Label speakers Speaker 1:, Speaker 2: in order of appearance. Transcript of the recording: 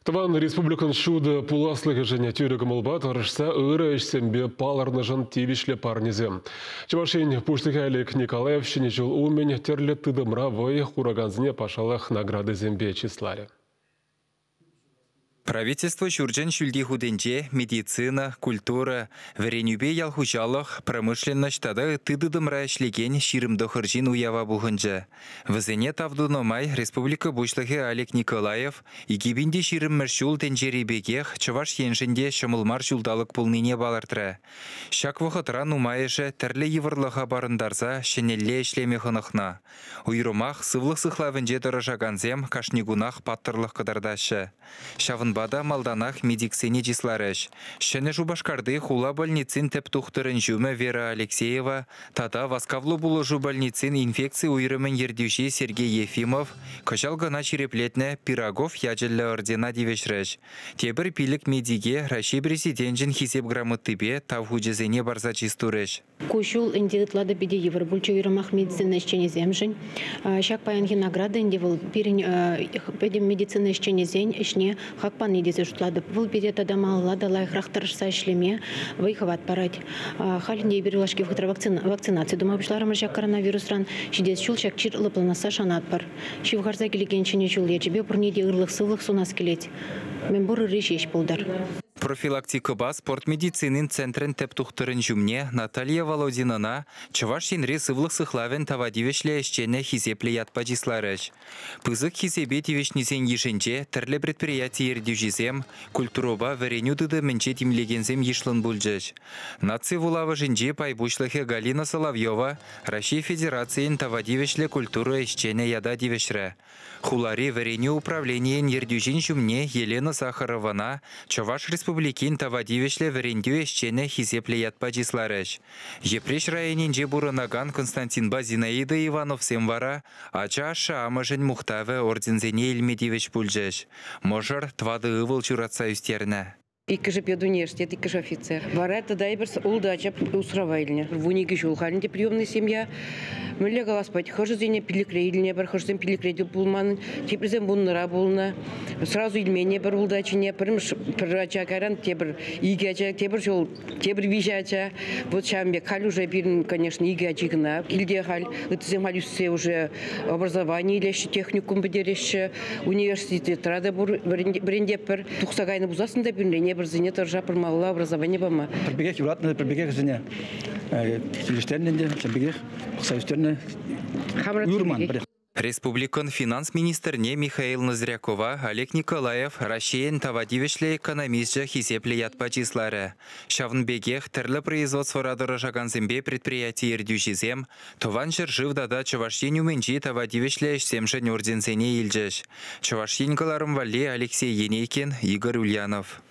Speaker 1: Тӑван республикӑн ҫутӑ пуласлӑхӗшӗн тӳрӗ кӑмӑлпа тӑрӑшса ырӑ ӗҫсемпе палӑрнӑшӑн тивӗҫлӗ парнесем. Чӑваш Ен Пуҫлӑхӗ Олег Николаев Ҫӗнӗ ҫул умӗн тӗрлӗ тытӑмра вӑй хуракансене патшалӑх наградисемпе чысларӗ.
Speaker 2: Правительство ҫурчӗн ҫӳлти хутӗнче медицина, культура, вӗренӳпе ял хуҫалӑх, промышленноҫ тата ытти тытӑмра ӗҫлекен 29 ҫын уява пухӑнчӗ. Вӗсене тав тунӑ май республика Пуҫлӑхӗ Олег Николаев 2020-мӗш ҫул тӗнчери пекех Чӑваш Еншӗн те ҫӑмӑл мар ҫулталӑк пулнине палӑртрӗ. Ҫак вӑхӑтра нумайӑшӗ тӗрлӗ йывӑрлӑха парӑнтарса ҫӗнӗлле ӗҫлеме хӑнӑхнӑ. Уйрӑмах сывлӑх сыхлавӗнче тӑрӑшакансем кашни кунах паттӑрлӑх кӑтартаҫҫӗ. Ҫавӑнпа та малтанах медиксене чысларӗҫ. Ҫӗнӗ Шупашкарти хула больницин тӗп тухтӑрӗн ҫумӗ Вера Алексеева тата васкавлӑ пулӑшу больницин инфекци уйрӑмӗн ертӳҫи Сергей Ефимов кӑҫал кӑна ҫирӗплетнӗ Пирогов ячӗллӗ ордена тивӗҫрӗҫ. Тепӗр пилӗк медике Раҫҫей Президенчӗн Хисеп грамотипе Тав хучӗсене парса чыс турӗҫ.
Speaker 3: Ку ҫул ӗнтӗ ытла та питӗ йывӑр пулчӗ уйрӑмах медицина ӗҫченӗсемшӗн. Ҫак паянхи награда ӗнтӗ вӑл пирӗн пӗтӗм медицина ӗҫченӗсен ӗҫне хак пани тесе шутлатӑп. Вӑл пире тата малалла та лайӑхрах тӑрӑшса ӗҫлеме вӑй-хӑват парать. Халь ӗнтӗ эпир юлашки вӑхӑтра вакцинаци тума пуҫларӑмӑр ҫак коронавирусран. Ҫитес ҫул ҫак чир лӑпланасса шанатпӑр. Ҫывхарса килекен Ҫӗнӗ ҫул ячӗпе пурне те ырлӑх-сывлӑх сунас килет. Мӗнпур ырри ҫеҫ пултӑр.
Speaker 2: Профилактикӑпа спорт медицинин центрӗн тӗп тухтӑрӗн ҫумне Наталья Володинӑна Чӑваш Енри сывлӑх сыхлавӗн тава тивӗҫлӗ ӗҫченӗ хисеплӗ ятпа чысларӗҫ. Пысӑк хисепе тивӗҫнисен йышӗнче тӗрлӗ предприяти ертӳҫисем, культурӑпа вӗренӳ тытӑмӗнче тимлекенсем йышлӑн пулчӗҫ. Наци вулавӑшӗнчи пай пуҫлӑхӗ Галина Соловьева Раҫҫей Федерацийӗн тава тивӗҫлӗ культура ӗҫченӗ ята тивӗҫрӗ. Хулари вӗренӳ управленийӗн ертӳҫин ҫумне Елена Сахаровӑна Чӑваш Республикин тава тивӗҫлӗ вӗрентӳ ӗҫченӗ хисеплӗ ятпа чысларӗҫ. Йӗпреҫ районӗнче пурӑнакан Константинпа Зинаида Ивановсем вара ача ашшӗ-амӑшӗн мухтавӗ орденсене илме тивӗҫ пулчӗҫ. Мӑшӑр тӑватӑ ывӑл ҫуратса ӳстернӗ.
Speaker 4: Иккӗшӗ педуниверситет, иккӗш офицер. Вара тата эпир ултӑ ача усрава илнӗ. 12 ҫул халь ӗнтӗ приемный семья. Мӗнле калас пулать, хӑшӗсене пиллӗкре илнӗ пӗр, хӑшӗсем пиллӗкре те пулман, теприсем вуннӑра пулнӑ. Сразу илмен эпир ултӑ ачине. Пӗрремӗш пӗр ача кайран тепӗр икӗ ача, тепӗр ҫул тепӗр виҫӗ ача. Вот ҫавӑн пек. Халь уже пирӗн, конечно, икӗ ачи кӑна килте халь. Ыттисем халь ӳссе уже образовани илеҫҫӗ, техникум пӗтереҫҫӗ. Университетра та пур вӗрентетпӗр. Тухса кайнӑ пулсассӑн та пирӗнрен эпӗрсене тӑрӑша пырмалла образовани пама.
Speaker 5: Пӗр пекех юратнӑ, пӗр пекех вӗсене килӗштернӗ ӗнтӗ, ҫав пекех пӑхса ӳстернӗ. Юрман пӗрех.
Speaker 2: Республикӑн финанс министрне Михаил Ноздрякова Олег Николаев Раҫҫейӗн тава тивӗҫлӗ экономисчӗ хисеплӗ ятпа чысларӗ. Ҫавӑн пекех тӗрлӗ производствӑра тӑрӑшакансемпе предприяти ертӳҫисем Тӑван ҫӗршыв тата Чӑваш Ен умӗнчи тава тивӗҫлӗ ӗҫсемшӗн орденсене илчӗҫ. Чӑваш Ен кӑларӑм валли Алексей Енейкин, Игорь Ульянов.